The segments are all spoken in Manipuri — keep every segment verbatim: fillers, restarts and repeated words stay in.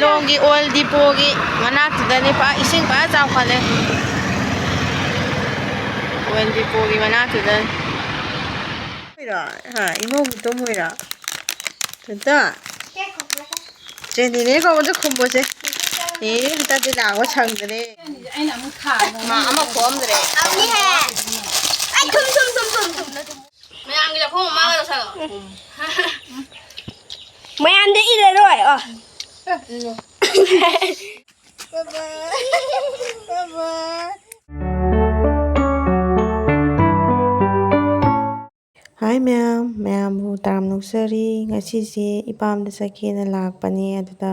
ꯂꯣꯡꯒꯤ ꯑꯣꯏꯜ ꯗꯤꯄꯣꯒꯤ ꯃꯅꯥꯛꯇꯨꯗꯅꯦ ꯄꯨꯔꯥ ꯏꯁꯤꯡ ꯄꯨꯔꯥ ꯆꯥꯎꯈꯠꯂꯦ꯫ ꯑꯣꯏꯜ ꯗꯤꯄꯣꯒꯤ ꯃꯅꯥꯛꯇꯨꯗ꯫ ꯍꯥ, ꯏꯃꯧꯒꯤ ꯇꯨꯝꯃꯨꯏꯔꯣ? ꯇꯣꯟꯇꯣꯟ꯫ ꯆꯦ, ꯅꯦꯅꯦ ꯀꯧꯕꯗ ꯈꯨꯝꯃꯣꯁꯦ꯫ ꯅꯦꯅꯦ ꯍꯟꯗꯛꯇꯤ ꯂꯥꯛꯄ ꯁꯪꯗ꯭ꯔꯦ꯫ ꯑꯩꯅ ꯑꯃꯨꯛ ꯊꯥꯕ꯫ ꯃꯥ ꯑꯃ ꯈꯣꯝꯗ꯭ꯔꯦ꯫ ꯑꯃꯨꯛ ꯍꯦ꯫ ꯑꯩ ꯊꯨꯝ, ꯊꯨꯝ, ꯊꯨꯝ, ꯊꯨꯝ, ꯊꯨꯝꯅ ꯊꯨꯝ꯫ ꯃꯌꯥꯝꯒꯤ ꯂꯧꯈꯣꯡ ꯃꯃꯥꯒ ꯂꯧꯁꯜꯂꯣ꯫ ꯃꯌꯥꯝꯗ ꯏꯜꯂꯔꯣꯏ꯫ ꯑꯣ꯫ Bye bye. Bye bye. Hi ꯃꯌꯥꯝ, ꯃꯌꯥꯝꯕꯨ ꯇꯔꯥꯝꯅ ꯑꯣꯛꯆꯔꯤ꯫ ꯉꯁꯤꯁꯦ ꯏꯄꯥꯝꯗ ꯆꯠꯀꯦꯅ ꯂꯥꯛꯄꯅꯦ, ꯑꯗꯨꯗ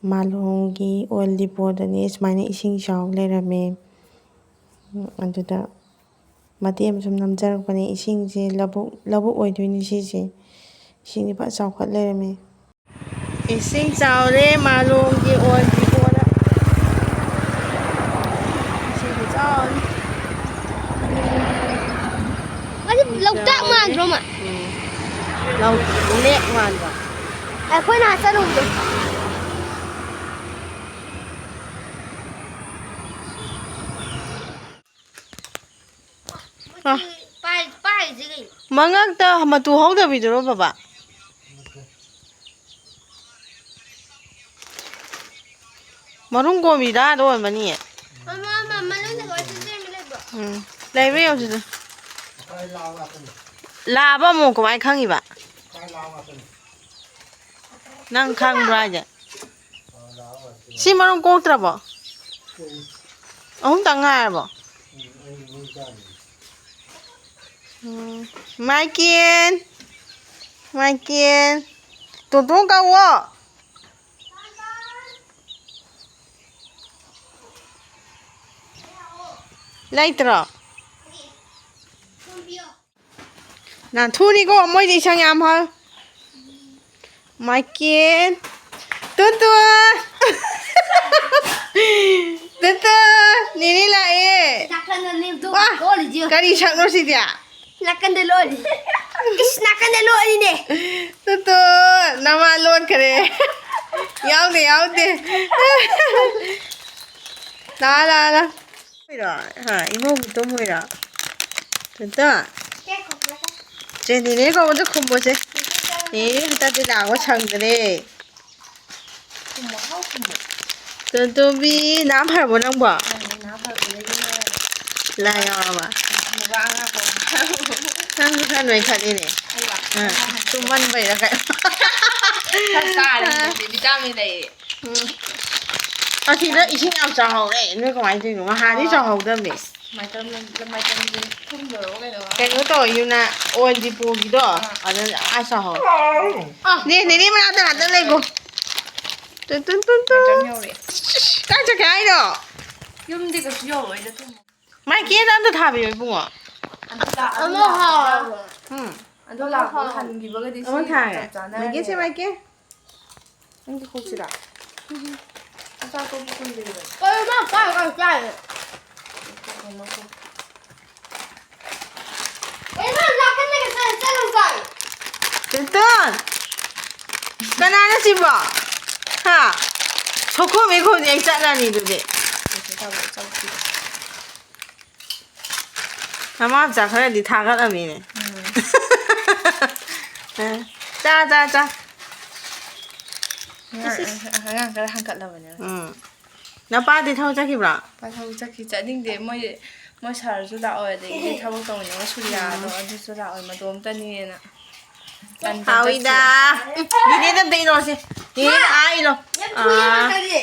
ꯃꯥꯂꯣꯝꯒꯤ ꯑꯣꯏꯜ ꯗꯤꯄꯣꯗꯅꯦ ꯁꯨꯃꯥꯏꯅ ꯏꯁꯤꯡ ꯆꯥꯎ ꯂꯩꯔꯝꯃꯦ꯫ ꯎꯝ, ꯑꯗꯨꯗ ꯃꯇꯦꯛ ꯑꯃ ꯁꯨꯝ ꯅꯝꯖꯔꯛꯄꯅꯦ꯫ ꯏꯁꯤꯡꯁꯦ ꯂꯧꯕꯨꯛ, ꯂꯧꯕꯨꯛ ꯑꯣꯏꯗꯣꯏꯅꯤ ꯁꯤꯁꯦ꯫ ꯏꯁꯤꯡꯁꯦ ꯐꯖ ꯆꯥꯎꯈꯠ ꯂꯩꯔꯝꯃꯦ꯫ ꯏꯁꯤꯡ ꯆꯥꯎꯔꯦ ꯃꯥꯂꯣꯝꯒꯤ ꯑꯣꯏꯜ ꯗꯤꯄꯣꯗ꯫ ꯏꯁꯤꯡ ꯈꯨꯆꯥꯎ ꯑꯃ꯫ ꯑꯗꯨ ꯂꯣꯛꯇꯥꯛ ꯃꯥꯟꯗ꯭ꯔꯣ, ꯃꯥ? ꯎꯝ꯫ ꯂꯧ-, ꯂꯦꯛ ꯃꯥꯟꯕ꯫ ꯑꯩꯈꯣꯏꯅ ꯆꯠꯂꯨꯕꯗꯣ꯫ ꯑ꯫ ꯄꯥꯏ-, ꯄꯥꯏꯔꯤꯁꯦ ꯀꯩꯅꯣ? ꯃꯉꯛꯇ ꯃꯇꯨ ꯍꯧꯗꯕꯤꯗꯨꯔꯣ, ꯕꯕꯥ? ꯃꯔꯨꯝ ꯀꯣꯟꯕꯤꯗ ꯑꯥꯗ ꯑꯣꯏꯔꯝꯃꯅꯤꯌꯦ꯫ ꯃꯃꯥ, ꯃꯃꯥ, ꯃꯅꯨꯡꯗ ꯀꯃꯥꯏ ꯆꯦꯟꯕ ꯂꯩꯕ꯭ꯔꯣ? ꯎꯝ꯫ ꯂꯩꯕ꯭ꯔꯥ ꯌꯦꯡꯉꯨ ꯁꯤꯗ꯫ ꯂꯥꯕ ꯑꯃꯨꯛ ꯀꯃꯥꯏ ꯈꯪꯉꯤꯕ? ꯅꯪ ꯈꯪꯕ꯭ꯔꯥ ꯍꯥꯏꯁꯦ? ꯁꯤ ꯃꯔꯨꯝ ꯀꯣꯛꯇ꯭ꯔꯕꯣ? ꯑꯍꯨꯝꯇꯪ ꯉꯥꯏꯔꯕꯣ? ꯎꯝ꯫ ꯃꯥꯏꯀꯦꯟ! ꯃꯥꯏꯀꯦꯟ! ꯇꯣꯟꯇꯣꯟ ꯀꯧꯋꯣ! ꯂꯩꯇ꯭ꯔꯣ? ꯅꯥꯟꯊꯨꯔꯤꯀꯣ, ꯃꯣꯏꯗꯤ ꯏꯁꯪ ꯌꯥꯝ ꯍꯥꯎ꯫ ꯃꯥꯏꯀꯦꯟ꯫ ꯇꯨꯇꯨ! ꯇꯨꯇꯨ! ꯅꯦꯅꯦ ꯂꯥꯛꯑꯦ! ꯅꯥꯀꯟꯗꯅꯦ ꯇꯨ ꯋꯥ! ꯂꯣꯜꯂꯤꯁꯦ꯫ ꯀꯔꯤ ꯁꯛꯅꯣ ꯁꯤꯗꯤ? ꯅꯥꯀꯟꯗ ꯂꯣꯜꯂꯤ꯫ ꯏꯁ, ꯅꯥꯀꯟꯗ ꯂꯣꯜꯂꯤꯅꯦ꯫ ꯇꯨꯇꯨ! ꯅꯃꯥ ꯂꯣꯟꯈ꯭ꯔꯦ꯫ ꯌꯥꯎꯗꯦ, ꯌꯥꯎꯗꯦ꯫ ꯂꯥ, ꯂꯥ, ꯂꯥ꯫ ꯇꯨꯝꯃꯨꯏꯔꯣ? ꯍꯥ, ꯏꯃꯧꯕꯨ ꯇꯨꯝꯃꯨꯏꯔꯣ? ꯇꯣꯟꯇꯣꯟ꯫ ꯆꯦꯅꯤꯅꯦ ꯀꯧꯕꯗꯣ ꯈꯨꯝꯃꯣꯁꯦ꯫ ꯑꯦ, ꯍꯟꯗꯛꯇꯤ ꯂꯥꯛꯄ ꯁꯪꯗ꯭ꯔꯦ꯫ ꯈꯨꯝꯃꯣ, ꯍꯥꯎ ꯈꯨꯝꯃꯣ꯫ ꯇꯣꯟꯇꯣꯝꯕꯤ, ꯅꯥ ꯐꯔꯕꯣ ꯅꯪꯕꯣ? ꯅꯪ ꯅꯥ ꯐꯔꯛꯄꯗꯒꯤꯅꯦ꯫ ꯂꯥ ꯌꯥꯎꯔꯕ? ꯅꯨꯄꯥ ꯑꯉꯥꯡ ꯄꯣꯛꯄ꯫ ꯅꯪꯁꯨ ꯈꯔ ꯅꯣꯏꯈꯠꯂꯤꯅꯦ꯫ ꯑꯩꯔꯣ? ꯑꯥ, ꯇꯨꯝꯃꯟꯕꯩꯔ ꯀꯩꯅꯣ? ꯈꯔ ꯆꯥꯔꯦ ꯍꯟꯗꯛꯇꯤ, ꯚꯤꯇꯥꯃꯤꯟ ꯂꯩꯔꯦ꯫ ꯎꯝ꯫ ꯑꯁꯤꯗ ꯏꯁꯤꯡ ꯌꯥꯝ ꯆꯥꯎꯍꯧꯔꯦ꯫ ꯅꯣꯏ ꯀꯃꯥꯏꯅ ꯇꯧꯔꯤꯅꯣ? ꯅꯍꯥꯟꯗꯤ ꯑꯥ꯫ ꯆꯥꯎꯍꯧꯗꯕꯅꯦ꯫ ꯑꯁ, ꯃꯥꯏꯀꯝ-, ꯃꯥꯏꯀꯝꯁꯦ ꯊꯨꯝꯗꯣꯔꯕ ꯀꯩꯅꯣ? ꯀꯩꯅꯣ ꯇꯧꯋꯦ, ꯌꯨꯅꯥ ꯑꯣꯟ ꯗꯤꯄꯣꯒꯤꯗꯣ, ꯑꯥ꯫ ꯑꯗꯨꯅ ꯑꯥ ꯆꯥꯎꯍꯧꯔꯦ꯫ ꯑꯥ꯫ ꯅꯦ, ꯅꯦꯅꯦ ꯃꯅꯥꯛꯇ ꯉꯥꯛꯇ ꯂꯩꯒꯣ꯫ ꯇꯨꯟ, ꯇꯨꯟ, ꯇꯨꯟ, ꯇꯨꯟ꯫ ꯃꯥꯏꯀꯝ ꯌꯧꯔꯦ꯫ ꯀꯥꯏ ꯆꯠꯀꯦ ꯍꯥꯏꯅꯣ? ꯌꯨꯝꯗꯤ ꯀꯩꯁꯨ ꯌꯧꯔꯣꯏꯗ, ꯊꯨꯝ꯫ ꯃꯥꯏꯀꯦꯗ ꯑꯝꯇ ꯊꯥꯕꯤꯌꯣ, ꯏꯕꯨꯡꯉꯣ꯫ ꯑꯗꯨ ꯂꯥꯛ-, ꯑꯗꯨ ꯑꯃ ꯂꯥꯛꯄꯗ ꯍꯥꯎ꯫ ꯌꯧꯔꯣꯏ꯫ ꯎꯝ꯫ ꯑꯗꯨ ꯑꯃ ꯂꯥꯛꯄꯗ ꯍꯥꯎ꯫ ꯍꯟꯈꯤꯕꯒꯗꯤ ꯑꯃ ꯁꯤ ꯊꯥꯒꯦ꯫ ꯆꯞ ꯆꯥꯟꯅꯔꯅꯤ꯫ ꯃꯥꯏꯀꯦ ꯁꯦ, ꯃꯥꯏꯀꯦ꯫ ꯅꯪꯒꯤ ꯈꯣꯛꯁꯤꯔꯥ? ꯎꯝ꯫ ꯑꯆꯥꯄꯣꯠ ꯄꯨꯈꯝꯗꯨꯗ꯫ ꯀꯩꯅꯣ ꯅꯪ ꯀꯥꯏ ꯀꯥꯏ ꯆꯥꯏꯅꯣ? ꯀꯩꯅꯣ ꯈꯣꯛ-꯫ ꯀꯩꯅꯣ ꯅꯪ ꯅꯥꯀꯟꯗꯒ ꯆꯠ-, ꯆꯠꯂꯒ ꯆꯥꯏ꯫ ꯇꯣꯟꯇꯣꯟ! ꯀꯅꯥꯅꯣ ꯁꯤꯕꯣ? ꯍꯥ? ꯁꯣꯈꯣꯝ ꯏꯈꯣꯝꯁꯦ ꯑꯩ ꯆꯠꯂꯅꯤ ꯑꯗꯨꯗꯤ꯫ ꯀꯩꯁꯨ ꯇꯧꯔꯣꯏ, ꯆꯧ ꯄꯤꯔꯣ꯫ ꯅꯃꯥꯝꯆꯥ ꯈꯔꯗꯤ ꯊꯥꯒꯠꯂꯝꯃꯤꯅꯦ꯫ ꯎꯝ꯫ ꯑ, ꯆꯥ, ꯆꯥ, ꯆꯥ꯫ ꯑꯉꯥꯡ, ꯏꯁ, ꯏꯁ꯫ ꯑꯉꯥꯡ ꯈꯔ ꯍꯪꯒꯠꯂꯕꯅꯦ꯫ ꯎꯝ꯫ ꯅꯄꯥꯗꯤ ꯊꯕꯛ ꯆꯠꯈꯤꯕ꯭ꯔꯣ? ꯄꯥ ꯊꯕꯛ ꯆꯠꯈꯤ, ꯆꯠꯅꯤꯡꯗꯦ꯫ ꯃꯣꯏ, ꯃꯣꯏ ꯁꯥꯔꯁꯨ ꯂꯥꯛꯑꯣꯏ, ꯑꯗꯒꯤ ꯊꯕꯛ ꯇꯧꯃꯤꯟꯅꯕ ꯁꯨꯔꯤꯌꯥꯗꯣ, ꯎꯝ꯫ ꯑꯗꯨꯁꯨ ꯂꯥꯛꯑꯣꯏ, ꯃꯇꯣꯝꯇꯅꯤꯅ꯫ ꯇꯟ ꯇꯟ ꯍꯥꯎꯏꯗ꯫ ꯆꯠꯈꯤ꯫ ꯎꯝ, ꯅꯦꯅꯦꯗ ꯑꯝꯇ ꯏꯜꯂꯣꯁꯦ꯫ ꯅꯦꯅꯦꯗ ꯑꯥ ꯏꯜꯂꯣ꯫ ꯑꯥ꯫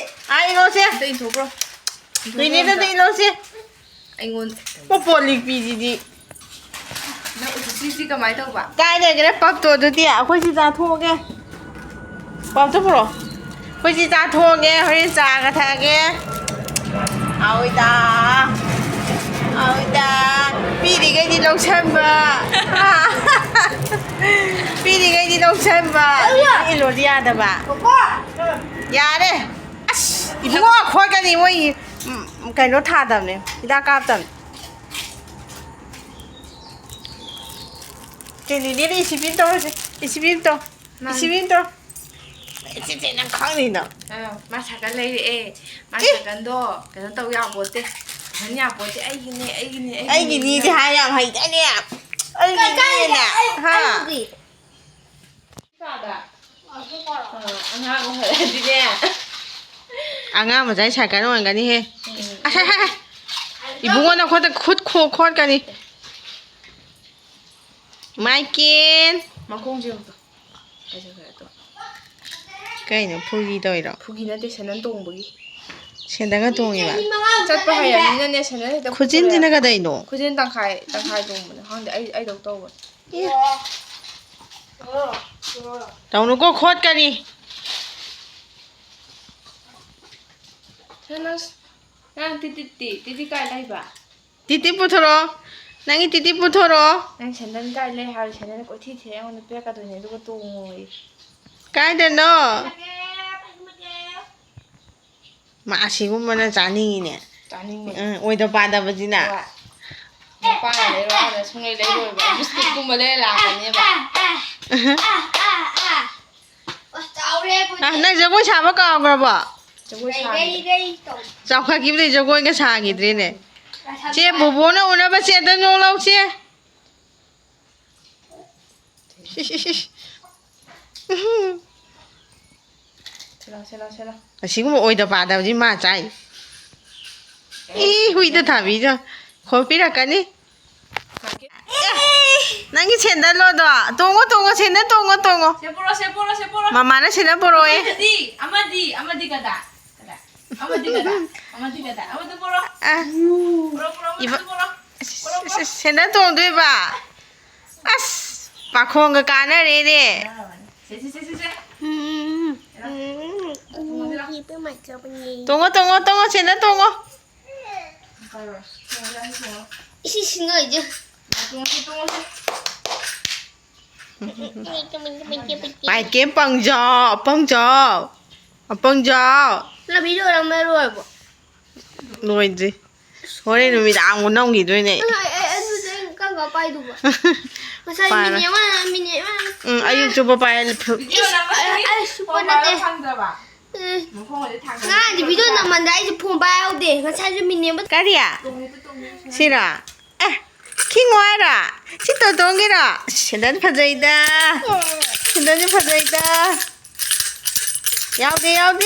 ꯑꯥ ꯏꯜꯂꯣꯁꯦ꯫ ꯑꯝꯇ ꯏꯟꯊꯣꯛꯈ꯭ꯔꯣ꯫ ꯅꯦꯅꯦꯗ ꯑꯝꯇ ꯏꯜꯂꯣꯁꯦ꯫ ꯑꯩꯉꯣꯟꯗ꯫ ꯃꯄꯣꯠ ꯂꯤꯛꯄꯤꯁꯤꯗꯤ꯫ ꯅꯪ ꯎꯆꯤꯁꯤ ꯀꯃꯥꯏꯅ ꯇꯧꯕ? ꯀꯥꯏ ꯂꯩꯈ꯭ꯔꯦ ꯄꯞꯇꯣ? ꯑꯗꯨꯗꯤ ꯑꯩꯈꯣꯏ ꯁꯤ ꯆꯥꯊꯣꯛꯑꯒꯦ꯫ ꯄꯞꯇꯣ ꯄꯨꯔꯛꯑꯣ꯫ ꯑꯩꯈꯣꯏ ꯁꯤ ꯆꯥꯊꯣꯛꯑꯒꯦ, ꯍꯣꯔꯦꯟ ꯆꯥꯒ ꯊꯛꯑꯒꯦ꯫ ꯍꯥꯎꯏꯗ꯫ ꯍꯥꯎꯏꯗ꯫ ꯄꯤꯔꯤꯈꯩꯗꯤ ꯂꯧꯁꯟꯕ꯫ ꯄꯤꯔꯤꯈꯩꯗꯤ ꯂꯧꯁꯟꯕ꯫ ꯑꯗꯨꯅ ꯏꯜꯂꯣꯗꯤ ꯌꯥꯗꯕ꯫ ꯀꯣꯀꯣ꯫ ꯌꯥꯔꯦ꯫ ꯑꯁ, ꯏꯕꯨꯡꯉꯣ, ꯈꯣꯠꯀꯅꯤ ꯃꯣꯏ, ꯎꯝ, ꯀꯩꯅꯣ ꯊꯥꯗꯕꯅꯦ, ꯍꯤꯗꯥꯛ ꯀꯥꯞꯇꯕꯅꯦ꯫ ꯆꯦꯅꯤꯅꯦꯅ ꯏꯁꯤꯕꯤ ꯑꯃ ꯇꯧꯔꯁꯦ, ꯏꯁꯤꯕꯤ ꯑꯃ ꯇꯧ, ꯃꯥꯅꯤ꯫ ꯏꯁꯤꯕꯤ ꯑꯃ ꯇꯧ꯫ ꯏꯆꯦ, ꯅꯪ ꯈꯪꯅꯤꯅ꯫ ꯑꯥ, ꯃꯥ ꯁꯥꯏꯀꯜ ꯂꯩꯔꯛꯑꯦ꯫ ꯃꯥ ꯑꯦ꯫ ꯁꯥꯏꯀꯜꯗꯣ ꯀꯩꯅꯣ ꯇꯧ ꯌꯥꯄꯣꯠꯇꯦ꯫ ꯁꯤꯍꯟ ꯌꯥꯄꯣꯠꯇꯦ꯫ "ꯑꯩꯒꯤꯅꯦ, ꯑꯩꯒꯤꯅꯦ, ꯑꯩꯒꯤꯅꯦ, ꯑꯩꯒꯤꯅꯤꯗꯤ ꯍꯥꯏ ꯌꯥꯝ ꯍꯩꯗꯥꯏꯅꯦ꯫ "ꯑꯩꯒꯤꯅꯦꯅ"꯫ ꯍꯥ? ꯑꯩꯒꯤ꯫ ꯀꯥꯗ꯫ ꯑꯥ, ꯑꯉꯥꯡ ꯑꯣꯏꯍꯜꯂꯗꯤꯅꯦ꯫ ꯑꯉꯥꯡ ꯃꯆꯥꯒꯤ ꯁꯥꯏꯀꯜ ꯑꯣꯏꯔꯝꯒꯅꯤꯍꯦ꯫ ꯎꯝ꯫ ꯑꯁ, ꯍꯥꯏ, ꯍꯥꯏ, ꯍꯥꯏ꯫ ꯏꯕꯨꯡꯉꯣ, ꯅꯈꯨꯠꯇ ꯈꯨꯠ ꯈꯣ-, ꯈꯣꯠꯀꯅꯤ꯫ ꯃꯥꯏꯀꯦꯟ꯫ ꯃꯈꯣꯡꯁꯦ ꯑꯝꯇ꯫ ꯀꯥꯏ ꯆꯠꯈ꯭ꯔꯦ ꯑꯗꯣ? ꯀꯩꯅꯣ, ꯐꯨꯒꯤ ꯇꯧꯔꯤꯔꯣ? ꯐꯨꯒꯤ ꯅꯠꯇꯦ, ꯁꯦꯟꯗꯟ ꯇꯣꯡꯕꯒꯤ꯫ ꯁꯦꯟꯗꯟꯒ ꯇꯣꯡꯉꯤꯕ? ꯆꯠꯄ ꯍꯩꯔꯕꯅꯤꯅꯅꯦ, ꯁꯦꯟꯗꯟ ꯍꯦꯛꯇ ꯈꯨꯖꯤꯟꯁꯤꯅ ꯐꯨꯊꯣꯔꯛꯑꯦ꯫ ꯀꯗꯩꯅꯣ? ꯈꯨꯖꯤꯟ ꯇꯪꯈꯥꯏ, ꯇꯪꯈꯥꯏ ꯇꯣꯡꯕꯅꯦ꯫ ꯈꯪꯗꯦ, ꯑꯩ, ꯑꯩꯗꯧ ꯇꯧꯕꯅꯦ꯫ ꯑꯦ꯫ ꯇꯧꯅꯨꯀꯣ, ꯈꯣꯠꯀꯅꯤ꯫ ꯁꯦ, ꯅꯪ, ꯅꯪ ꯇꯤꯇꯤꯠꯇꯤ? ꯇꯤꯇꯤ ꯀꯥꯏ ꯂꯩꯕ? ꯇꯤꯇꯤ ꯄꯨꯊꯣꯔꯛꯑꯣ꯫ ꯅꯪꯒꯤ ꯇꯤꯇꯤ ꯄꯨꯊꯣꯔꯛꯑꯣ꯫ ꯅꯪ ꯁꯦꯟꯗꯟ ꯀꯥꯏ ꯂꯩ ꯍꯥꯏꯔ ꯁꯦꯟꯗꯟ ꯀꯣꯏꯊꯤ ꯊꯤꯔ ꯑꯩꯉꯣꯟꯗ ꯄꯤꯔꯛꯀꯗꯣꯏꯅꯦ, ꯑꯗꯨꯒ ꯇꯣꯡꯉꯣꯌꯦ꯫ ꯀꯥꯏꯗꯅꯣ? ꯃꯥ ꯑꯁꯤꯒꯨꯝꯕꯅ ꯆꯥꯅꯤꯡꯉꯤꯅꯦ꯫ ꯆꯥꯅꯤꯡꯕꯅꯦ꯫ ꯎꯝ, ꯑꯣꯏꯗ ꯄꯥꯗꯕꯁꯤꯅ꯫ ꯍꯣꯏ꯫ ꯅꯨꯄꯥꯅ ꯂꯩꯔꯣ ꯍꯥꯏꯔ ꯁꯨꯡꯂꯩ ꯂꯩꯔꯣꯏꯕ꯫ ꯕꯤꯁꯀꯤꯠꯀꯨꯝꯕ ꯂꯩꯔ ꯂꯥꯛꯀꯅꯦꯕ꯫ ꯑꯁ, ꯆꯥꯎꯔꯦ ꯑꯩꯈꯣꯏꯗꯤ꯫ ꯑ, ꯅꯪ ꯖꯒꯣꯏ ꯁꯥꯕ ꯀꯥꯎꯈ꯭ꯔꯕꯣ? ꯖꯒꯣꯏ ꯁꯥꯈꯤꯗ꯭ꯔꯦ꯫ ꯆꯥꯎꯈꯠꯈꯤꯕꯗꯩ ꯖꯒꯣꯏꯒ ꯁꯥꯈꯤꯗ꯭ꯔꯦꯅꯦ꯫ ꯆꯦ, ꯕꯣꯕꯣꯅ ꯎꯅꯕ ꯆꯦ, ꯑꯝꯇ ꯅꯣꯛꯂꯛꯎ ꯆꯦ꯫ ꯏꯁ, ꯏꯁ, ꯏꯁ꯫ ꯁꯦ ꯂꯥꯎ, ꯁꯦ ꯂꯥꯎ, ꯁꯦ ꯂꯥꯎ꯫ ꯑꯁꯤꯒꯨꯝꯕ ꯑꯣꯏꯗ ꯄꯥꯗꯕꯁꯤ ꯃꯥ ꯆꯥꯏ꯫ ꯏ, ꯍꯨꯏꯗ ꯊꯥꯕꯤꯗꯣ ꯈꯣꯠꯄꯤꯔꯛꯀꯅꯤ꯫ ꯑꯦ, ꯅꯪꯒꯤ ꯁꯦꯟꯗꯜꯂꯣꯗꯣ? ꯇꯣꯡꯉꯣ, ꯇꯣꯡꯉꯣ, ꯁꯦꯟꯗꯜ ꯇꯣꯡꯉꯣ, ꯇꯣꯡꯉꯣ꯫ ꯁꯦ ꯄꯣꯔꯣ, ꯁꯦ ꯄꯣꯔꯣ, ꯁꯦ ꯄꯣꯔꯣ꯫ ꯃꯃꯥꯅ ꯁꯦꯟꯗꯜ ꯄꯣꯔꯛꯑꯣꯏ꯫ ꯑꯃꯗꯤ, ꯑꯃꯗꯤ, ꯑꯃꯗꯤ ꯀꯗꯥ? ꯀꯗꯥ? ꯑꯃꯗꯤ ꯀꯗꯥ? ꯑꯃꯗꯤ ꯀꯗꯥ? ꯑꯃꯗꯨ ꯄꯣꯔꯣ꯫ ꯑ꯫ ꯄꯣꯔꯣ, ꯄꯣꯔꯣ, ꯏꯕ-, ꯑꯃꯗꯨ ꯄꯣꯔꯣ꯫ ꯄꯣꯔꯣ, ꯄꯣꯔꯣ꯫ ꯁꯦꯟꯗꯜ ꯇꯣꯡꯗꯣꯏꯕ? ꯑꯁ, ꯄꯥꯈꯣꯡꯒ ꯀꯥꯟꯅꯔꯦꯅꯦ꯫ ꯁꯦ, ꯁꯦ, ꯁꯦ, ꯁꯦ, ꯁꯦ꯫ ꯎꯝ, ꯎꯝ, ꯎꯝ, ꯎꯝ, ꯍꯤꯞꯄ ꯃꯥꯏ ꯆꯥꯕꯅꯦ꯫ ꯇꯣꯡꯉꯣ, ꯇꯣꯡꯉꯣ, ꯇꯣꯡꯉꯣ, ꯁꯦꯟꯗꯜ ꯇꯣꯡꯉꯣ꯫ ꯏꯁꯤ ꯁꯤꯡꯉꯣꯏꯁꯦ꯫ ꯇꯣꯡꯉꯣ, ꯇꯣꯡꯉꯣ, ꯇꯣꯡꯉꯣ꯫ ꯄꯥꯏꯀꯦ ꯄꯪꯖꯥꯎ, ꯄꯪꯖꯥꯎ, ꯄꯪꯖꯥꯎ꯫ ꯂꯝꯕꯤ ꯂꯣꯏꯔꯝꯃꯦ, ꯂꯣꯏꯔꯕꯣ? ꯂꯣꯏꯗ꯭ꯔꯤ꯫ ꯍꯣꯔꯦꯟ ꯅꯨꯃꯤꯗꯥꯡ ꯑꯃꯨꯛ ꯅꯝꯈꯤꯗꯣꯏꯅꯦ꯫ ꯑꯩ, ꯑꯩ, ꯑꯗꯨꯗꯤ ꯑꯩ ꯀꯔꯝ ꯀꯥꯟ ꯄꯥꯏꯗꯧꯕ? ꯉꯁꯥꯏ ꯄꯥꯔꯣꯏ꯫ ꯃꯤꯅꯤꯠ ꯑꯃ, ꯃꯤꯅꯤꯠ ꯑꯃ꯫ ꯎꯝ, ꯑꯌꯨꯛ ꯆꯨꯞꯄ ꯄꯥꯏ꯫ ꯐꯨ- ꯏꯁ, ꯑꯩ, ꯑꯩ ꯁꯨꯄꯔ ꯅꯠꯇꯦ꯫ ꯎꯝ꯫ ꯉꯔꯥꯡꯗꯤ ꯚꯤꯗꯤꯑꯣ ꯅꯝꯃꯟꯗ ꯑꯩꯁꯦ ꯐꯣꯟ ꯄꯥꯏꯍꯧꯗꯦ꯫ ꯉꯁꯥꯏꯁꯨ ꯃꯤꯅꯤꯠ ꯑꯃ꯫ ꯀꯔꯤ? ꯁꯤꯔꯣ? ꯑꯦ, ꯈꯤꯡꯉꯣ ꯍꯥꯏꯔꯣ? ꯁꯤ ꯇꯣꯇꯣꯟꯒꯤꯔꯣ? ꯁꯦꯟꯗꯟ ꯐꯖꯩꯗ꯫ ꯁꯦꯟꯗꯟꯁꯨ ꯐꯖꯩꯗ꯫ ꯌꯥꯎꯗꯦ, ꯌꯥꯎꯗꯦ꯫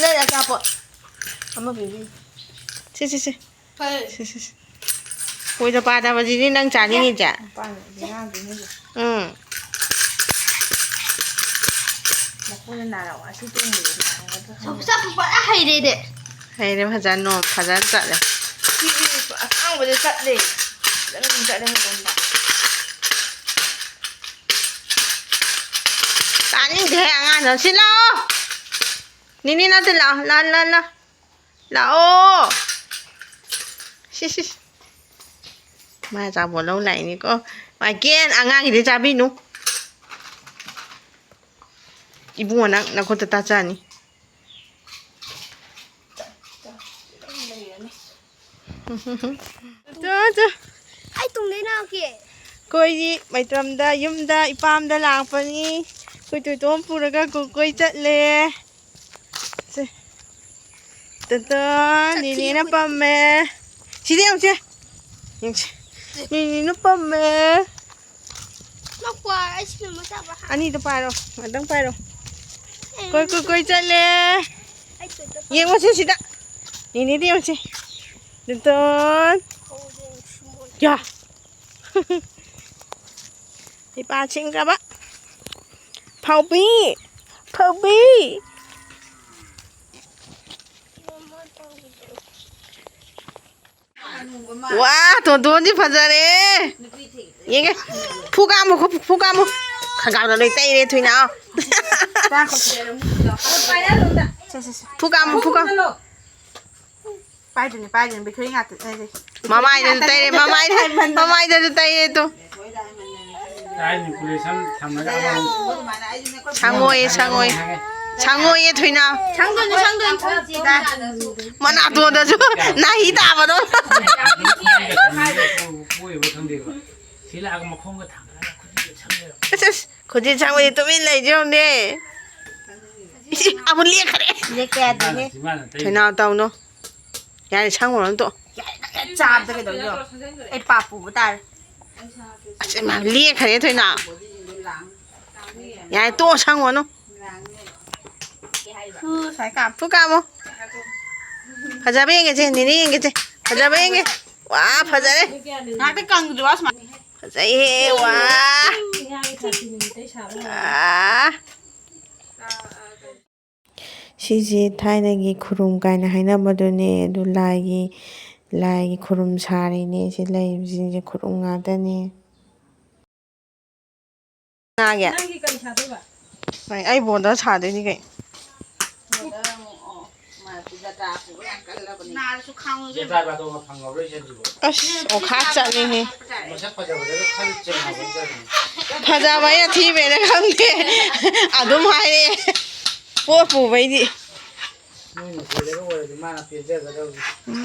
ꯂꯩ ꯑꯆꯥꯄꯣꯠ꯫ ꯑꯃ ꯄꯤꯕꯤꯌꯨ꯫ ꯁꯤ, ꯁꯤ, ꯁꯤ꯫ ꯐꯔꯦ꯫ ꯁꯤ, ꯁꯤ, ꯁꯤ꯫ ꯀꯣꯏꯗ ꯄꯥꯗꯕꯁꯤꯗꯤ ꯅꯪ ꯆꯥꯅꯤꯡꯉꯤꯁꯦ? ꯃꯄꯥꯟꯗꯗꯤ ꯉꯥꯡꯗꯣꯏꯅꯦ꯫ ꯎꯝ꯫ ꯃꯈꯣꯡꯅ ꯅꯥꯔꯛꯑꯣ꯫ ꯑꯁꯤ ꯇꯣꯡꯕꯗꯗꯤ ꯅꯥꯔꯛꯑꯣ꯫ ꯁꯧ-, ꯆꯥꯛ ꯐꯖꯅ ꯍꯩꯔꯦꯅꯦ꯫ ꯍꯩꯔꯦ ꯐꯖꯅ, ꯅꯣꯡ ꯐꯖꯅ ꯆꯠꯂꯦ꯫ ꯁꯤꯒꯤ ꯑꯁꯥꯡꯕꯗ ꯆꯠꯂꯦ꯫ ꯐꯖꯅ ꯑꯗꯨꯝ ꯆꯠꯂꯦ ꯃꯇꯣꯝꯗ꯫ ꯇꯥꯅꯤꯡꯗꯦꯍꯦ ꯑꯉꯥꯡꯗꯣ꯫ ꯁꯤ ꯂꯥꯛꯑꯣ꯫ ꯅꯤꯅꯤ ꯅꯠꯇꯦ, ꯂꯥꯛꯑꯣ꯫ ꯂꯥꯛꯑꯣ, ꯂꯥꯛꯑꯣ, ꯂꯥꯛꯑꯣ꯫ ꯁꯤ, ꯁꯤ, ꯁꯤ꯫ ꯃꯥ ꯑꯆꯥꯄꯣꯠ ꯂꯧ ꯂꯥꯛꯏꯅꯤꯀꯣ꯫ ꯃꯥꯏꯀꯦꯟ, ꯑꯉꯥꯡꯒꯤꯗꯤ ꯆꯥꯕꯤꯅꯨ꯫ ꯏꯕꯨꯡꯉꯣ, ꯅꯪ ꯅꯈꯨꯠꯇ ꯇꯥꯆꯅꯤ꯫ ꯆꯣ, ꯆꯣ꯫ ꯑꯩ ꯇꯨꯡꯗꯩ ꯂꯥꯛꯀꯦ꯫ ꯑꯩꯈꯣꯏꯗꯤ ꯃꯩꯇ꯭ꯔꯝꯗ ꯌꯨꯝꯗ ꯏꯄꯥꯝꯗ ꯂꯥꯛꯄꯅꯤ꯫ ꯑꯩꯈꯣꯏ ꯇꯣꯏꯇꯣꯝ ꯄꯨꯔꯒ ꯀꯣꯏ ꯀꯣꯏ ꯆꯠꯂꯦ꯫ ꯁꯦ꯫ ꯇꯟꯇꯟ, ꯆꯠꯈꯤꯌꯦ ꯅꯤꯅꯦꯅ ꯑꯩꯈꯣꯏ꯫ ꯄꯝꯃꯦ꯫ ꯁꯤꯗ ꯌꯦꯡꯉꯨꯁꯦ꯫ ꯌꯦꯡꯁꯦ꯫ ꯅꯤꯅꯦꯅ ꯄꯝꯃꯦ꯫ ꯃꯥ ꯀ꯭ꯋꯥ ꯑꯩ ꯁꯤꯅ ꯃꯆꯥ ꯑꯃ ꯍꯥꯞ-, ꯑꯅꯤꯗꯣ ꯄꯥꯏꯔꯣ꯫ ꯉꯥꯛꯇꯪ ꯄꯥꯏꯔꯣ꯫ ꯑꯦ, ꯀꯣꯏ, ꯀꯣꯏ, ꯀꯣꯏ ꯆꯠꯂꯦ꯫ ꯑꯩ ꯇꯣꯏꯇꯣꯝ ꯄꯥꯝꯃꯦ꯫ ꯌꯦꯡꯉꯨꯁꯦ ꯁꯤꯗ꯫ ꯅꯤꯅꯦꯗ ꯌꯦꯡꯉꯨꯁꯦ꯫ ꯇꯟꯇꯟ꯫ ꯍꯧꯗꯣꯡ ꯁꯨꯃꯣꯏ꯫ ꯌꯥ꯫ ꯍꯩꯄꯥ ꯁꯤꯡꯈ꯭ꯔꯕ꯫ ꯐꯥꯎꯕꯤ! ꯐꯥꯎꯕꯤ! ꯋꯥ, ꯇꯣꯟꯇꯣꯟꯗꯤ ꯐꯖꯔꯦ꯫ ꯌꯦꯡꯒꯦ꯫ ꯐꯨ ꯀꯥꯝꯃꯨ, ꯐꯨ, ꯐꯨ ꯀꯥꯝꯃꯨ꯫ ꯈꯪꯒꯥꯎꯗ ꯂꯣꯏ ꯇꯩꯔꯦ ꯊꯣꯏꯅ꯫ ꯁꯦ, ꯁꯦ, ꯁꯦ꯫ ꯐꯨ ꯀꯥꯝꯃꯨ, ꯐꯨ ꯀꯥꯝꯃꯨ꯫ ꯄꯥꯏꯗꯣꯏꯅꯦ, ꯄꯥꯏꯗꯣꯏꯅꯦ, ꯕꯤꯊꯣꯏ ꯉꯥꯛꯇ, ꯑꯦ, ꯃꯃꯥꯏꯗꯁꯨ ꯇꯩꯔꯦ, ꯃꯃꯥꯏꯗ, ꯃꯃꯥꯏꯗꯁꯨ ꯇꯩꯔꯦ ꯇꯨ꯫ Eye manipulation ꯊꯝꯃꯒ ꯑꯃꯃꯨꯛ ꯁꯪꯉꯣꯏꯌꯦ, ꯁꯪꯉꯣꯏ꯫ ꯁꯪꯉꯣꯏꯌꯦ ꯊꯣꯏꯅ꯫ ꯁꯪꯗꯣꯏꯅꯦ, ꯁꯪꯗꯣꯏꯅꯦ꯫ ꯃꯅꯥꯇꯣꯟꯗꯁꯨ ꯅꯥꯍꯤ ꯇꯥꯕꯗꯣ꯫ ꯀꯣꯏꯕ ꯈꯪꯗꯦꯕ꯫ ꯁꯤ ꯂꯥꯛꯑꯒ ꯃꯈꯣꯡꯒ ꯊꯥꯡꯒꯠꯂꯒ ꯑꯁ, ꯑꯁ, ꯈꯨꯖꯤꯟ ꯁꯪꯕꯗꯤ ꯇꯨꯃꯤꯟ ꯂꯩꯖꯧꯅꯦ꯫ ꯏꯁ, ꯑꯃꯨꯛ ꯂꯦꯛꯈ꯭ꯔꯦ꯫ ꯂꯦꯛꯄ ꯌꯥꯗꯦꯍꯦ꯫ ꯊꯣꯏꯅꯥꯎ ꯇꯧꯅꯨ꯫ ꯌꯥꯔꯦ, ꯁꯪꯉꯨꯔꯅꯨ ꯇꯣ꯫ ꯆꯥꯕꯗ ꯀꯩꯗꯧꯗꯣꯏꯅꯣ? ꯑꯩ ꯄꯥꯞ ꯄꯨꯕ ꯇꯥꯔꯦ꯫ ꯑꯁ, ꯏꯃꯥ, ꯂꯦꯛꯈ꯭ꯔꯦ ꯊꯣꯏꯅꯥꯎ꯫ ꯌꯥꯔꯦ, ꯇꯣꯛꯑꯣ, ꯁꯪꯉꯨꯔꯅꯨ꯫ ꯎ, ꯁ꯭ꯋꯥꯏ ꯀꯥꯝ꯫ ꯐꯨ ꯀꯥꯝꯃꯣ꯫ ꯐꯖꯕ ꯌꯦꯡꯒꯦꯁꯦ, ꯅꯦꯅꯦ ꯌꯦꯡꯒꯦꯁꯦ꯫ ꯐꯖꯕ ꯌꯦꯡꯒꯦ꯫ ꯋꯥ, ꯐꯖꯔꯦ꯫ ꯉꯥꯛꯇ ꯀꯪꯗ꯭ꯔꯤꯕ ꯁꯨꯃꯥꯏꯅ꯫ ꯐꯖꯩꯍꯦ, ꯋꯥ꯫ ꯑꯥ꯫ ꯁꯤꯁꯦ ꯊꯥꯏꯅꯒꯤ ꯈꯨꯔꯨꯝ ꯀꯥꯏꯅ ꯍꯥꯏꯅꯕꯗꯨꯅꯦ꯫ ꯑꯗꯨ ꯂꯥꯏꯒꯤ, ꯂꯥꯏꯒꯤ ꯈꯨꯔꯨꯝ ꯁꯥꯔꯤꯅꯦ꯫ ꯁꯤ ꯂꯩꯕꯁꯤꯡꯁꯦ ꯈꯨꯔꯨꯝ ꯉꯥꯛꯇꯅꯦ꯫ ꯉꯥꯒꯤ? ꯅꯪꯒꯤ ꯀꯔꯤ ꯁꯥꯗꯣꯏꯕ? ꯍꯣꯏ, ꯑꯩ ꯕꯣꯟꯗ ꯁꯥꯗꯣꯏꯅꯤ ꯀꯩꯅꯣ꯫ ꯕꯣꯟꯗ ꯑꯃꯨꯛ, ꯑꯣ, ꯃꯥ ꯖꯇ꯭ꯔꯥ ꯄꯨꯕ ꯌꯥꯝ ꯀꯜꯂꯕꯅꯤ꯫ ꯅꯥꯔꯁꯨ ꯈꯥꯡꯉꯒꯦ꯫ ꯖꯇ꯭ꯔꯥ ꯕꯥꯇꯣꯟꯒ ꯐꯪꯍꯧꯔꯣꯏꯁꯦ ꯑꯗꯨꯕꯨ꯫ ꯑꯁ, ꯑꯣꯈꯥꯛ ꯆꯠꯂꯤꯍꯦ꯫ ꯃꯁꯛ ꯐꯖꯕꯗꯒ ꯈꯜ ꯆꯦꯟꯅꯕ ꯖꯥꯠꯅꯤ꯫ ꯐꯖꯕ ꯑꯩꯅ ꯊꯤꯕꯩꯔ ꯈꯪꯗꯦ꯫ ꯑꯗꯨꯝ ꯍꯥꯏꯔꯛꯑꯦ꯫ ꯄꯣꯠ ꯄꯨꯕꯩꯗꯤ꯫ ꯅꯣꯏ ꯃꯆꯦꯗꯒ ꯑꯣꯏꯔꯗꯤ ꯃꯥꯅ ꯄꯦꯟꯖꯒꯗꯧꯅꯤ꯫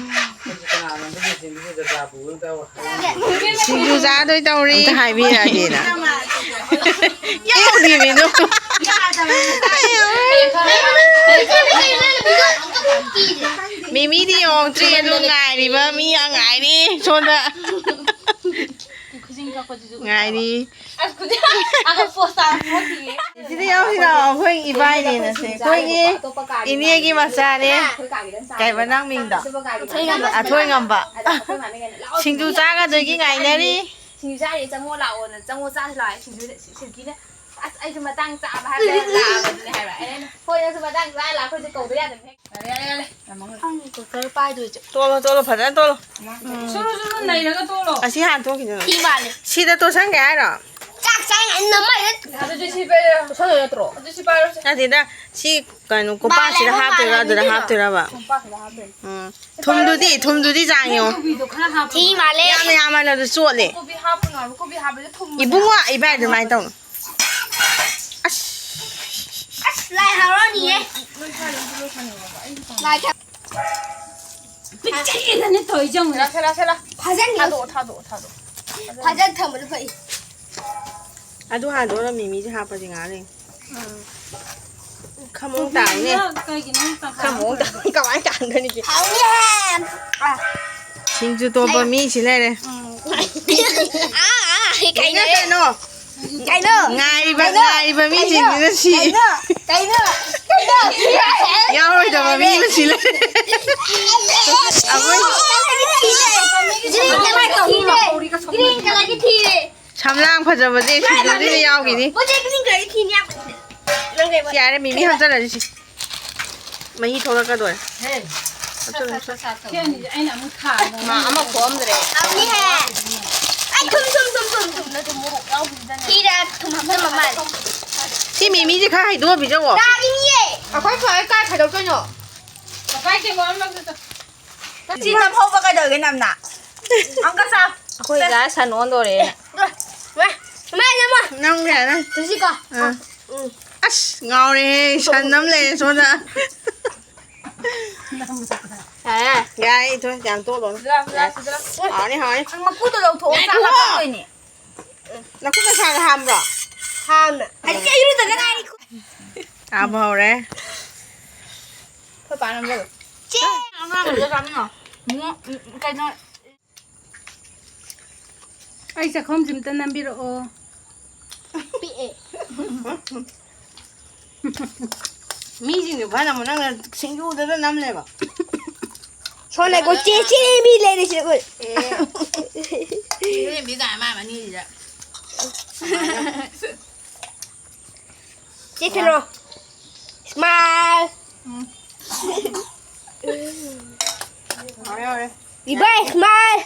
ꯑꯩꯁꯨ ꯀꯅꯥꯅꯣꯝꯇ ꯃꯦꯆꯤꯟꯗꯨꯗ ꯖꯒꯥ ꯄꯨꯕ ꯑꯝꯇ ꯍꯥꯏ-, ꯁꯤꯡꯖꯨ ꯆꯥꯗꯣꯏ ꯇꯧꯔꯤ꯫ ꯑꯝꯇ ꯍꯥꯏꯕꯤꯔꯛꯑꯒꯦꯅ꯫ ꯌꯥꯎꯗꯦꯃꯤ ꯑꯗꯨ꯫ ꯃꯤꯃꯤꯗꯤ ꯌꯧꯔꯛꯇ꯭ꯔꯤ, ꯑꯗꯨ ꯉꯥꯏꯔꯤꯕ ꯃꯤ ꯌꯥꯝ ꯉꯥꯏꯔꯤ ꯁꯣꯝꯗ꯫ ꯈꯨꯖꯤꯟ ꯀꯛꯄꯁꯤꯁꯨ ꯉꯥꯏꯔꯤ꯫ ꯑꯁ, ꯈꯨꯖꯤꯟ ꯑꯒ ꯄꯣꯁ ꯇꯥꯔ ꯊꯣꯛꯈꯤꯌꯦ꯫ ꯁꯤꯗ ꯌꯥꯎꯁꯤ ꯂꯥꯛꯑꯣ, ꯑꯩꯈꯣꯏ ꯏꯕꯥꯏꯅꯦꯅ ꯁꯦ, ꯑꯩꯈꯣꯏꯒꯤ ꯏꯅꯦꯒꯤ ꯃꯆꯥꯅꯦ꯫ ꯀꯩꯕ ꯅꯪ ꯃꯤꯡꯗꯣ? ꯑꯊꯣꯏꯉꯝꯕ꯫ ꯁꯤꯡꯖꯨ ꯆꯥꯒꯗꯣꯏꯒꯤ ꯉꯥꯏꯅꯔꯤ꯫ ꯁꯤꯡꯖꯨ ꯆꯥꯔꯤ, ꯆꯪꯉꯣ ꯂꯥꯛꯑꯣꯅ, ꯆꯪꯉꯣ ꯆꯥꯁꯤ ꯂꯥꯛꯑꯣ꯫ ꯁꯤꯡꯖꯨ ꯁꯤꯜꯀꯤꯅ, "ꯑꯁ, ꯑꯩꯁꯨ ꯃꯇꯥꯡ ꯆꯥꯕ ꯍꯥꯏꯕꯗ ꯂꯥꯛꯑꯕꯅꯦ" ꯍꯥꯏꯕ꯫ ꯑꯩꯅ, "ꯍꯣꯏ, ꯅꯪꯁꯨ ꯃꯇꯥꯡ ꯆꯥꯔ ꯂꯥꯛꯑꯣ, ꯑꯩꯈꯣꯏꯁꯦ ꯀꯧꯗ ꯌꯥꯗꯕꯅꯦ"꯫ ꯌꯥꯔꯦ, ꯌꯥꯔꯦ, ꯌꯥꯔꯦ꯫ ꯌꯥꯝ ꯃꯥꯡꯍꯜꯂꯦ꯫ ꯈꯪꯗꯦ, ꯀꯨꯀꯔ ꯄꯥꯏꯗꯣꯏꯁꯦ꯫ ꯇꯣꯠꯂꯣ, ꯇꯣꯠꯂꯣ, ꯐꯖꯅ ꯇꯣꯠꯂꯣ꯫ ꯁꯨꯔꯨ, ꯁꯨꯔꯨ ꯅꯩꯔꯒ ꯇꯣꯠꯂꯣ꯫ ꯑꯁꯤ ꯍꯥꯟꯅ ꯇꯣꯠꯈꯤꯗꯣꯏꯅꯣ? ꯊꯤ ꯃꯥꯜꯂꯦ꯫ ꯁꯤꯗ ꯇꯣꯠꯁꯟꯒꯦ ꯍꯥꯏꯔꯣ? ꯆꯥꯛ ꯆꯥꯏ ꯉꯥꯏꯅ ꯃꯩꯗ꯫ ꯑꯗꯨꯗꯤ ꯁꯤ ꯄꯥꯏꯔꯣ꯫ ꯇꯣꯠꯁꯜꯂꯣꯏ ꯅꯠꯇ꯭ꯔꯣ? ꯑꯗꯨ ꯁꯤ ꯄꯥꯏꯔꯣꯁꯦ꯫ ꯅꯠꯇꯦꯗ, ꯁꯤ ꯀꯩꯅꯣ, ꯀꯣꯄꯥꯁꯤꯗ ꯃꯥꯜꯂꯦ, ꯍꯥꯞꯇꯣꯏꯔꯥ, ꯃꯥꯜꯂꯦ, ꯑꯗꯨꯗ ꯃꯤꯗꯨꯅ꯫ ꯍꯥꯞꯇꯣꯏꯔꯕ? ꯀꯣꯝꯄꯥꯛꯁꯤꯗ ꯍꯥꯞꯇꯣꯏꯅꯦ꯫ ꯎꯝ꯫ ꯊꯨꯝꯗꯨꯗꯤ, ꯊꯨꯝꯗꯨꯗꯤ ꯆꯥꯡ ꯌꯦꯡꯉꯣ꯫ ꯀꯣꯕꯤꯗꯣ ꯈꯔ ꯍꯥꯞꯄꯣ꯫ ꯊꯤ ꯃꯥꯜꯂꯦ꯫ ꯌꯥꯝꯅ ꯌꯥꯝꯃꯜꯂꯁꯨ ꯆꯣꯠꯂꯦ꯫ ꯀꯣꯕꯤ ꯍꯥꯞꯄꯨꯅꯣ ꯍꯥꯏꯕ, ꯀꯣꯕꯤ ꯍꯥꯞꯄꯁꯦ ꯊꯨꯝꯕꯅꯦ꯫ ꯏꯕꯨꯡꯉꯣ, ꯏꯕꯥꯏ ꯑꯗꯨꯃꯥꯏꯅ ꯇꯧꯅꯨ꯫ ꯑꯁ꯫ ꯑꯁ, ꯂꯥꯏ ꯍꯔꯥꯎꯅꯤꯌꯦ꯫ ꯂꯥꯏ ꯊ- ꯄꯤꯛꯆꯩꯗꯅꯦ ꯇꯧꯔꯤꯁꯦ ꯌꯦꯡꯉꯨꯅꯦ꯫ ꯂꯥꯛꯁꯦ, ꯂꯥꯛꯁꯦ, ꯂꯥꯛ꯫ ꯐꯥꯖꯟꯒꯦ꯫ ꯊꯥꯗꯣꯛꯑꯣ, ꯊꯥꯗꯣꯛꯑꯣ, ꯊꯥꯗꯣꯛꯑꯣ꯫ ꯐꯥꯖꯟ ꯊꯝꯕꯅ ꯐꯩ꯫ ꯑꯗꯨ ꯍꯥꯟꯅ ꯗꯣꯔ ꯃꯤꯃꯤꯁꯦ ꯍꯥꯞꯄꯁꯦ ꯉꯥꯏꯍꯥꯛ ꯂꯩ꯫ ꯈꯃꯣꯡ ꯇꯥꯡꯅꯦ꯫ ꯀꯩꯒꯤꯅꯣ ꯇꯪꯈꯥꯏ ꯈꯃꯣꯡ ꯇꯥꯡ ꯀꯃꯥꯏꯅ ꯇꯥꯡꯒꯅꯤꯒꯦ? ꯁꯤꯡꯖꯨ ꯇꯣꯠꯄ ꯃꯤꯁꯤ ꯂꯩꯔꯦ꯫ ꯀꯩꯅꯣ? ꯀꯩꯅꯣ? ꯉꯥꯏꯔꯤꯕ ꯀꯩꯅꯣ? ꯉꯥꯏꯔꯤꯕ ꯃꯤꯁꯤꯡꯁꯤꯅ ꯁꯤ꯫ ꯀꯩꯅꯣ? ꯀꯩꯅꯣ? ꯀꯩꯅꯣ? ꯌꯥꯎꯔꯣꯏꯗꯕ ꯃꯤ ꯑꯃ ꯁꯤ ꯂꯩꯔꯦ꯫ ꯑꯩꯈꯣꯏ ꯒ꯭ꯔꯤꯟ ꯀꯂꯔꯒꯤ ꯊꯤꯔꯦ꯫ ꯁꯝꯂꯥꯡ ꯐꯖꯕꯁꯦ ꯁꯤꯡꯖꯨꯁꯤꯗ ꯌꯥꯎꯈꯤꯅꯤ꯫ ꯄꯣꯠ ꯆꯩ ꯈꯨꯗꯤꯡ ꯀꯂꯔꯒꯤ ꯊꯤꯅꯤ ꯌꯥꯝ ꯀꯟꯅ꯫ ꯅꯪ ꯀꯩ ꯌꯥꯔꯦ, ꯃꯤꯃꯤ ꯍꯥꯞꯆꯜꯂꯁꯤ ꯁꯤ꯫ ꯃꯍꯤ ꯊꯣꯛꯂꯛꯀꯗꯣꯔꯦ꯫ ꯍꯦ, ꯁꯠ, ꯁꯠ, ꯁꯠ, ꯁꯠ ꯇꯧ꯫ ꯁꯤ ꯑꯅꯤꯁꯦ ꯑꯩꯅ ꯑꯃꯨꯛ ꯊꯥꯕ꯫ ꯃꯥ ꯑꯃ ꯈꯣꯛꯑꯝꯗ꯭ꯔꯦ꯫ ꯍꯥꯎꯅꯤꯍꯦ꯫ ꯑꯩ ꯊꯨꯝ, ꯊꯨꯝ, ꯊꯨꯝ, ꯊꯨꯝ, ꯊꯨꯝ꯫ ꯅꯠꯇꯦ, ꯃꯣꯔꯣꯛ ꯌꯥꯎꯕꯁꯤꯗꯅꯦ꯫ ꯊꯤꯔꯦ, ꯊꯨꯝ ꯍꯥꯞꯆꯜꯂ ꯃꯥꯜꯂꯦ꯫ ꯁꯤ ꯃꯤꯃꯤꯁꯦ ꯈꯔ ꯍꯩꯗꯣꯛꯑ ꯄꯤꯖꯧꯋꯣ꯫ ꯆꯥꯅꯤꯡꯉꯤꯌꯦ꯫ ꯑꯩꯈꯣꯏ ꯐꯔꯦ ꯀꯥꯏ ꯈꯥꯏꯗꯣꯛꯇꯣꯏꯅꯣ? ꯉꯁꯥꯏ ꯇꯦꯡꯀꯣꯠ ꯑꯃ ꯂꯧꯒꯦ ꯆꯠ꯫ ꯁꯤ ꯅꯝꯍꯧꯕ ꯀꯩꯗꯧꯒꯦ ꯅꯝꯅ? ꯑꯃꯨꯛꯀ ꯆꯥꯎ꯫ ꯑꯩꯈꯣꯏ ꯁꯦ꯫ ꯒꯥ ꯁꯟ ꯑꯣꯟꯗꯣꯔꯦꯅ꯫ ꯃꯥ, ꯃꯥ, ꯅꯝꯃꯣ꯫ ꯅꯝꯒꯦ, ꯅꯪ꯫ ꯇꯨꯁꯤꯀꯣ꯫ ꯑꯥ꯫ ꯎꯝ꯫ ꯑꯁ, ꯉꯥꯎꯔꯦꯍꯦ, ꯁꯟ ꯑꯃ ꯂꯩꯔꯦ ꯁꯣꯝꯗ꯫ ꯌꯥꯔꯦ꯫ ꯌꯥꯔꯦ, ꯏꯊꯣꯏ, ꯌꯥꯝ ꯇꯣꯠꯂꯣ꯫ ꯂꯥꯎ, ꯂꯥꯎ, ꯁꯤꯗ ꯂꯥꯎ꯫ ꯍꯥꯎꯅꯤ, ꯍꯥꯎꯅꯤ꯫ ꯃꯀꯨꯗꯣ ꯂꯧꯊꯣꯛꯑꯣ, ꯉꯥꯏꯈꯣ꯫ ꯆꯥ ꯍꯥꯞꯄꯛꯇꯣꯏꯅꯦ꯫ ꯅꯈꯨꯠ ꯅꯁꯥꯅ ꯍꯥꯝꯕ꯭ꯔꯣ? ꯍꯥꯝꯃꯦ꯫ ꯍꯧꯖꯤꯛꯇ ꯏꯔꯨꯖꯗ ꯉꯥꯏꯔꯤ꯫ ꯍꯥꯝꯕ ꯍꯧꯔꯦ꯫ ꯑꯩꯈꯣꯏ ꯄꯥꯅ ꯅꯝꯖꯜꯂꯣ꯫ ꯆꯦ! ꯑꯉꯥꯡꯗꯨꯒ ꯆꯥꯃꯤꯟꯅꯧ꯫ ꯃꯨ-, ꯀꯩꯅꯣ꯫ ꯑꯩ ꯆꯥꯛꯈꯨꯝꯁꯤꯝꯇ ꯅꯝꯕꯤꯔꯛꯑꯣ꯫ ꯄꯤꯛꯑꯦ꯫ ꯃꯤꯁꯤꯡꯗꯨ ꯐꯅ ꯑꯃꯨꯛ ꯅꯪꯅ ꯁꯤꯡꯖꯨꯗꯨꯗ ꯅꯝꯂꯦꯕ꯫ ꯁꯣꯝꯗ ꯀꯣ ꯆꯦ, ꯆꯦ ꯃꯤ ꯂꯩꯔꯦ ꯁꯤꯗ ꯑꯩꯈꯣꯏ꯫ ꯑꯦ꯫ ꯏꯔꯦꯝꯕꯤ ꯀꯥꯏ ꯃꯥ ꯃꯅꯤꯁꯤꯗ꯫ ꯆꯦ ꯀꯩꯅꯣ꯫ Smile꯫ ꯎꯝ꯫ ꯍꯥꯎꯔꯦ, ꯍꯥꯎꯔꯦ꯫ ꯏꯕꯥꯏ, smile꯫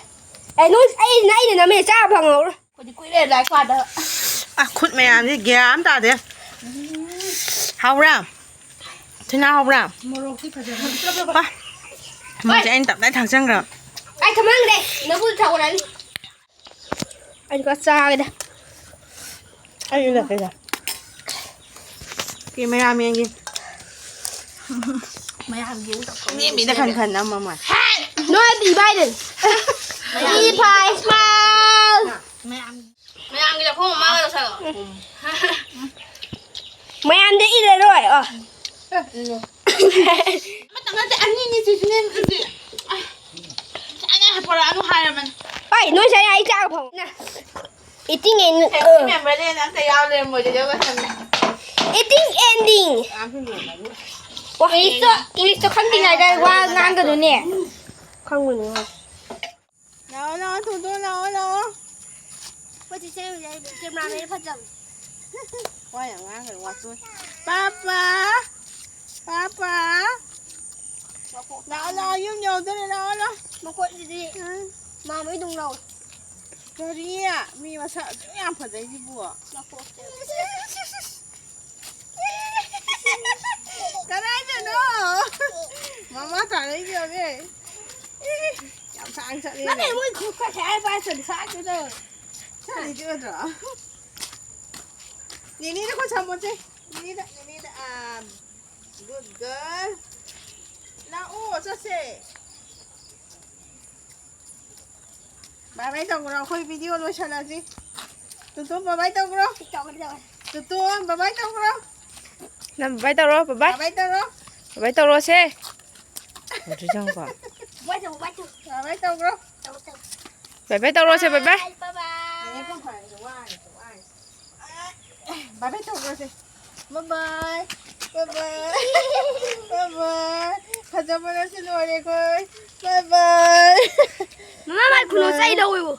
ꯑꯦ, ꯅꯣꯏ, ꯑꯩꯅ, ꯑꯩꯅ ꯅꯝꯃꯦ, ꯆꯥ ꯐꯪꯍꯧꯔꯣꯏ꯫ ꯑꯩꯈꯣꯏꯗꯤ ꯀꯨꯏꯔꯦ ꯂꯥꯏꯔꯤꯛ ꯄꯥꯗꯕ꯫ ꯑ, ꯈꯨꯠ ꯃꯌꯥꯝꯁꯦ ꯒ꯭ꯌꯥꯟ ꯑꯃ ꯇꯥꯗꯦ꯫ ꯍꯥꯎꯕ꯭ꯔꯥ? ꯊꯣꯏꯅꯥ ꯍꯥꯎꯕ꯭ꯔꯥ? ꯃꯣꯔꯣꯛꯇꯤ ꯐꯖꯅ꯫ ꯑ, ꯃꯣꯔꯣꯛꯁꯦ ꯑꯩꯅ ꯇꯞꯇꯥꯏ ꯊꯥꯛꯆꯟꯈ꯭ꯔꯕ꯫ ꯑꯩ ꯊꯝꯍꯟꯈ꯭ꯔꯦ꯫ ꯅꯕꯨꯜ ꯊꯥꯛꯎꯔꯅꯤ꯫ ꯑꯩꯁꯨ ꯈꯔ ꯆꯥꯒꯦꯗ꯫ ꯑꯩꯁꯨ ꯂꯥꯛꯀꯦꯗ꯫ ꯁꯤ ꯃꯌꯥꯝ ꯌꯦꯡꯒꯦ꯫ ꯃꯌꯥꯝ ꯌꯦꯡ ꯇꯧꯊꯣꯛ꯫ ꯃꯤ ꯃꯤꯗ ꯈꯟ ꯈꯟ ꯑꯃꯃꯝ꯫ ꯅꯣꯏ ꯏꯕꯥꯏꯗꯨꯅꯤ꯫ ꯏ ꯐꯥꯏ ꯁ꯭ꯃꯥꯏꯜ꯫ ꯃꯌꯥꯝ ꯅꯪꯒꯤ ꯂꯐꯨ ꯃꯃꯥꯒ ꯇꯧꯁꯜꯂꯣ꯫ ꯃꯌꯥꯝꯗ ꯏꯜꯂꯔꯣꯏ꯫ ꯑꯣ꯫ ꯑꯃꯇꯪ ꯅꯠꯇꯦ, ꯑꯅꯤꯅꯤ ꯁꯤꯁꯤꯅꯦ ꯑꯗꯨꯗꯤ꯫ ꯑꯩꯅ ꯄꯣꯔꯛꯑꯅꯨ ꯍꯥꯏꯔꯕꯅꯤ꯫ ꯍꯣꯏ, ꯅꯣꯏ ꯁꯥꯏ ꯑꯩ ꯆꯥꯒ ꯐꯪ-, ꯅ-, eating and, family member ꯗꯤ ꯑꯝꯇ ꯌꯥꯎ ꯂꯩꯔꯝꯃꯣꯏꯗꯣꯏꯗꯤ ꯑꯩꯈꯣꯏ family꯫ Eating ending꯫ ꯋꯥ, English ꯇꯣ, English ꯇꯣ ꯈꯪꯗ꯭ꯔꯤꯉꯩꯗ ꯋꯥ ꯉꯥꯡꯒꯅꯨꯅꯦ꯫ ꯈꯪꯕꯅꯤ꯫ ꯂꯥꯛꯑꯣ, ꯂꯥꯛꯑꯣ, ꯊꯣꯏꯗꯣ, ꯂꯥꯛꯑꯣ, ꯂꯥꯛꯑꯣ꯫ ꯑꯩꯈꯣꯏ ꯆꯦꯆꯦ ꯍꯣꯏꯗꯤ ꯑꯩ camera man ꯐꯖꯕꯅꯦ꯫ ꯋꯥ ꯌꯥꯝ ꯉꯥꯡꯒꯅꯨ, ꯋꯥꯊꯣꯛ꯫ ꯄꯥꯄꯥ! ꯄꯥꯄꯥ! ꯂꯥꯛꯑꯣ, ꯂꯥꯛꯑꯣ, ꯌꯨꯝ ꯌꯧꯗꯣꯔꯦ, ꯂꯥꯛꯑꯣ, ꯂꯥꯛꯑꯣ꯫ ꯃꯈꯣꯏꯁꯤꯗꯤ ꯎꯝ꯫ ꯃꯥꯃꯩ ꯑꯗꯨꯝ ꯂꯥꯎꯋꯦ꯫ ꯀꯔꯤ? ꯃꯤ ꯃꯁꯛ ꯑꯗꯨꯛ ꯌꯥꯝ ꯐꯖꯩꯁꯤꯕꯨ? ꯃꯈꯣꯡꯁꯦ꯫ ꯀꯗꯥꯏꯗꯅꯣ? ꯃꯃꯥ ꯇꯥꯅꯩ ꯌꯦꯡꯉꯦ꯫ ꯌꯥꯝ ꯁꯥꯡ ꯆꯠꯂꯦꯅꯦ꯫ ꯅꯠꯇꯦ, ꯃꯣꯏ ꯈꯨꯠ ꯈꯔ ꯁꯦꯒꯥꯏ ꯄꯥꯏ ꯆꯠꯂꯤ, ꯁꯥꯏꯗꯨꯗ꯫ ꯆꯠꯂꯤꯗꯤ ꯎꯗ꯭ꯔꯣ? ꯅꯦꯅꯦꯗ ꯈꯨꯠ ꯁꯝꯃꯣꯁꯦ꯫ ꯅꯦꯅꯦꯗ, ꯅꯦꯅꯦꯗ꯫ ꯑꯥ, good girl꯫ ꯂꯥꯛꯑꯣ, ꯆꯠꯁꯦ꯫ Bye bye ꯇꯧꯈ꯭ꯔꯣ, ꯑꯩꯈꯣꯏ video ꯂꯣꯏꯁꯜꯂꯁꯤ꯫ ꯇꯨꯇꯨ bye bye ꯇꯧꯈ꯭ꯔꯣ꯫ ꯇꯧꯒꯦ, ꯇꯧꯒꯦ꯫ ꯇꯨꯇꯨ bye bye ꯇꯧꯈ꯭ꯔꯣ꯫ ꯅꯪ bye bye ꯇꯧꯔꯣ, bye bye꯫ Bye bye ꯇꯧꯔꯣ꯫ Bye bye ꯇꯧꯔꯣꯁꯦ꯫ ꯎꯗ꯭ꯔꯤꯖꯥꯠꯂꯣ꯫ Bye ꯇꯧ, bye ꯇꯧ꯫ Bye bye ꯇꯧꯈ꯭ꯔꯣ꯫ ꯇꯧ, ꯇꯧ꯫ Bye bye ꯇꯧꯔꯣꯁꯦ, bye bye꯫ Bye, bye bye꯫ ꯅꯦꯅꯦ ꯐꯣꯟ ꯄꯥꯏꯔꯁꯦ, ꯋꯥꯔꯦ, ꯋꯥꯔꯦ꯫ Bye bye ꯇꯧꯈ꯭ꯔꯣꯁꯦ꯫ Bye bye꯫ Bye bye꯫ Bye bye꯫ ꯐꯖꯕꯅꯁꯨ ꯂꯣꯏꯔꯦ ꯑꯩꯈꯣꯏ꯫ Bye bye꯫ ꯃꯃꯥ, ꯃꯥꯏ ꯈꯨꯅꯨ ꯆꯩ ꯂꯧꯋꯦꯕꯨ꯫